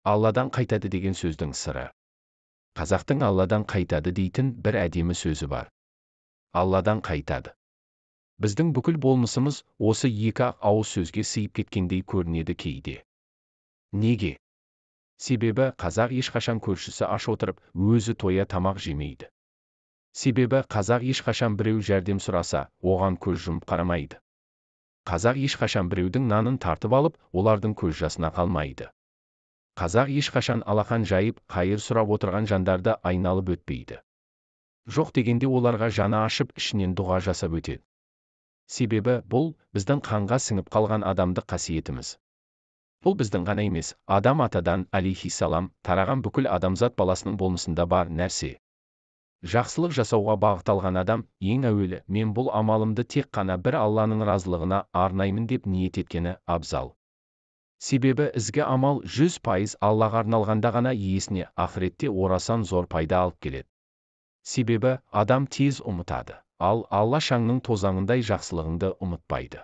Алладан қайтады деген сөздің сыры. Қазақтың Алладан қайтады дейтін бір әдемі сөзі бар. Алладан қайтады. Біздің бүкіл болмысымыз осы екі ақ ауыз сөзге сыйып кеткендей көрінеді кейде. Неге? Себебі қазақ ешқашан көршісі аш отырып, өзі тоя тамақ жемейді. Себебі қазақ ешқашан біреу жәрдем сұраса, оған көз жұмып қарамайды. Қазақ ешқашан біреудің нанын тартып алып, олардың көз жасына қалмайды. Қазақ ешқашан алақан жайып, қайыр сұрап отырған жандарды айналып өтпейді. Жоқ дегенде оларға жаны ашып, ішінен дұға жасап өтеді. Себебі бұл біздің қанға сіңіп қалған адамдық қасиетіміз. Бұл біздің ғана емес, Адам атадан алейхиссалам тараған бүкіл адамзат баласының болмысында бар нәрсе. Жақсылық жасауға бағытталған адам ең әуелі мен бұл амалымды тек қана бір Алланың разылығына арнаймын деп ниет еткені абзал. Себебі ізгі амал 100% Аллаға арналғанда ғана иесіне ақыретте орасан зор пайда алып келеді. Себебі адам тез ұмытады, ал Алла шаңның тозаңындай жақсылығыңды ұмытпайды.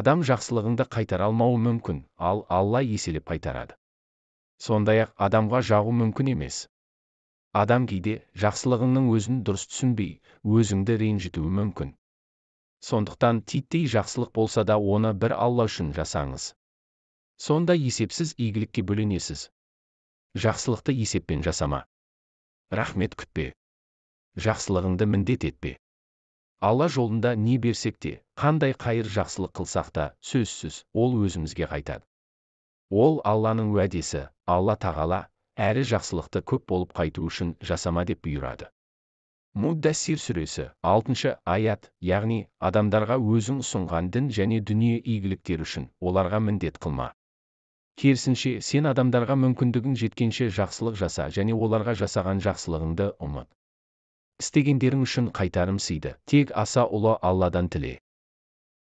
Адам жақсылығыңды қайтара алмауы мүмкін, ал Алла еселеп қайтарады. Сондай-ақ адамға жағу мүмкін емес. Адам кейде жақсылығыңның өзін дұрыс түсінбей, өзіңді ренжітуі мүмкін. Сондықтан титтей жақсылық болса да оны бір Алла үшін жасаңыз. Сонда есепсіз игілікке бөленесіз. Жақсылықты есеппен жасама. Рахмет күтпе. Жақсылығыңды міндет етпе. Алла жолында не берсек те, қандай қайыр жақсылық қылсақ та, сөзсіз, ол өзімізге қайтады. Ол Алланың уәдесі, Алла тағала, әрі жақсылықты көп болып қайту үшін жасама деп бұйырады. Муддассир сүресі, 6-шы аят, яғни адамдарға өзің ұсынған дін және дүние игіліктері үшін оларға міндет қылма. Керісінше, сен адамдарға мүмкіндігің жеткенше жақсылық жаса және оларға жасаған жақсылығыңды ұмыт. Істегендерің үшін қайтарым сыйды, тек аса ұлы Алладан тіле.